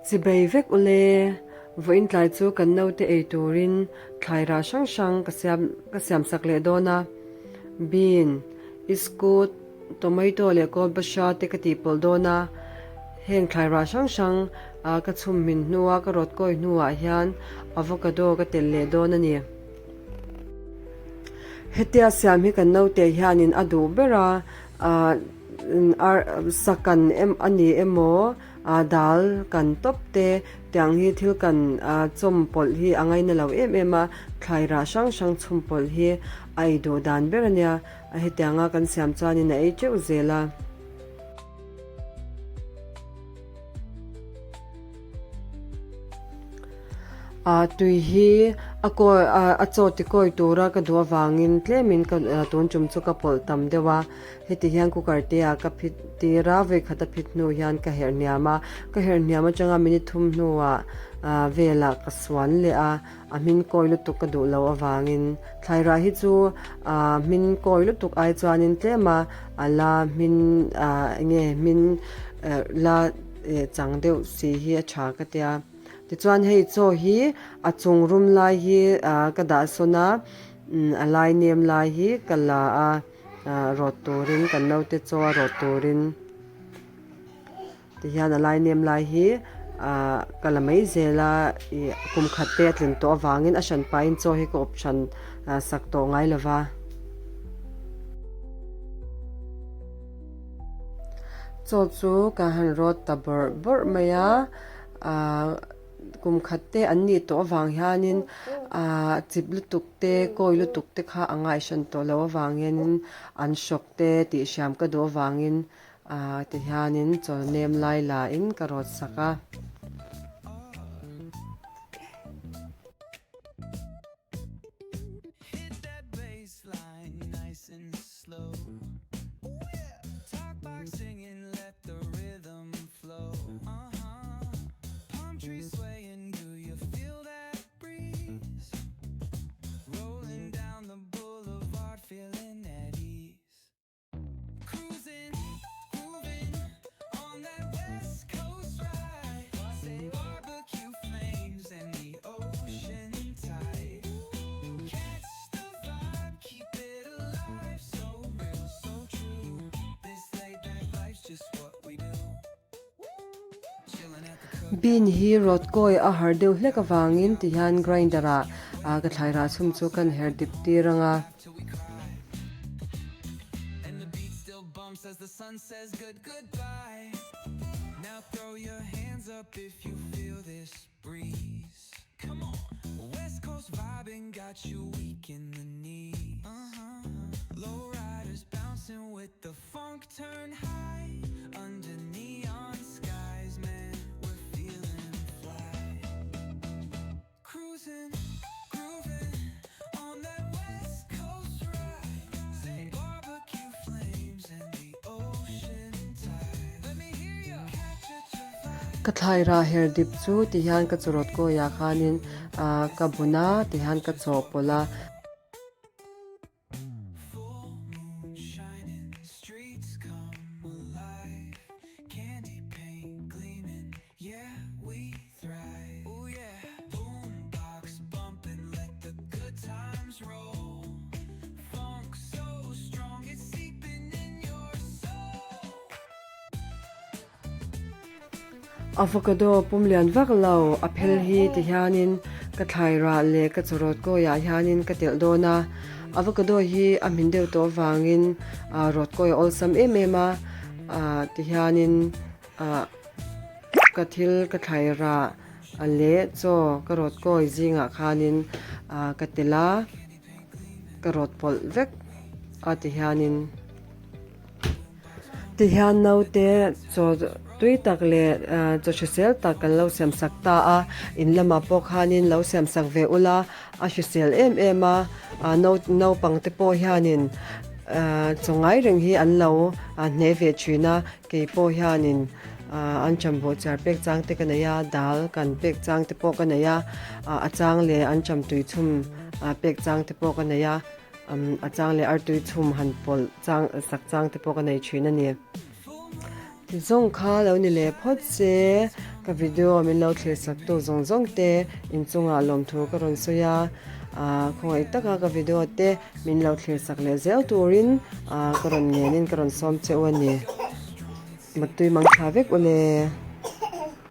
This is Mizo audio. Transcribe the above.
Chibei vek ule, vawiin tlai chu kan naute ei turin thlai rah hrang hrang ka siam ka siam sak leh dawn a. Bean, iskut, tomato leh kawlbahra te ka tih pawlh dawn a. Heng thlai rah hrang hrang ka chhum hmin hnua ka rawt kawi hnuah hian avocado ka telh leh dawn a ni. Hetia siam hi kan naute hianin a duh ber a, sa kan a ni emaw dal kan tawp te tiang hi thil kan chawm pawlh hi a ngaina lo em em a, thlai rah hrang hrang chhum pawlh hi a ei duh dan ber a nia, hetianga kan siam chuanin a ei teuh zel a. Ah tui hi a kawi ah a chaw ti kawi tura ka duh avangin tlemin ka tun tum chu ka pawlh tam deuh a heti hian cooker te ah ka phit tir a vawikhat a phit hnu hian ka herh hniam a ka herh hniam atanga minute thum hnuah ah velah ka suan leh a a hmin kawi lutuk ka duh loh avangin thlai rah hi chu ah hmin kawi lutuk ai chuanin tlem a a la hmin ah enge hmin la chang deuh si hi a tha ka tia tichuan hei chaw hi a chung rum lai hi ah ka dah sawn a a lai nem lai hi ka la a ah rawt turin kan naute chaw a rawt turin. Tihian a lai nem lai hi ah ka la mai zel a ih kum khat te a tlin tawh avangin a hran pahin chaw hi ka awp hran sak tawh ngai lo va. Chaw chu ka han rawt ta bawrh bawrh mai a ah kum khat te an nih tawh avang hianin ah chip lutuk te kawi lutuk te kha a ngaihhran tawh loh avangin an hrawk te tih hriam ka duh avangin Ah tihianin chawl nem lai la in ka rawt sak a. Bean hi rawt kawi a har deuh hlek avangin tihian grinder ah ka thlai rah chhum chu kan her dip tir ang a. Ka thlai rah her dip chu tihian ka chawrawt kawiah khanin ah ka bun a tihian ka chawhpawlh a. Avocado pum lian vak lo a phel hi ti hianin ka thlai rah leh ka chawrawt kawiah hianin ka telh dawn a avocado hi a hmin deuh tawh avangin ah rawt kawi a awlsam em em a ah ti hianin ah ka thil ka thlai rah leh chaw ka rawt kawi zingah khanin ah ka telh a ka rawt pawlh vek a ti hianin. Tihian naute chaw tui tak leh chaw hrisel tak kan lo siam sak ta a, in lamah pawh khanin lo siam sak ve ula, a hrisel em em a, naupang te pawh hianin chaw ngai reng hi an lo hne ve thin a, kei pawh hianin an chambawh char pek chang te ka nei a, dal kan pek chang te pawh ka nei a, a chang leh an cham tui chhum pek chang te pawh ka nei a. A chang leh artui chhum han pawlh chang sak chang te pawh ka nei thin a ni. Ti zawng kha lo ni leh phawt se, ka video min lo thlir sak tu zawng zawng te inchungah lawmthu ka rawn sawi a, ah khawngaih taka ka video te min lo thlir sak leh zel turin ah ka rawn ngenin ka rawn sawm che u a ni. Matui mang tha vek u le.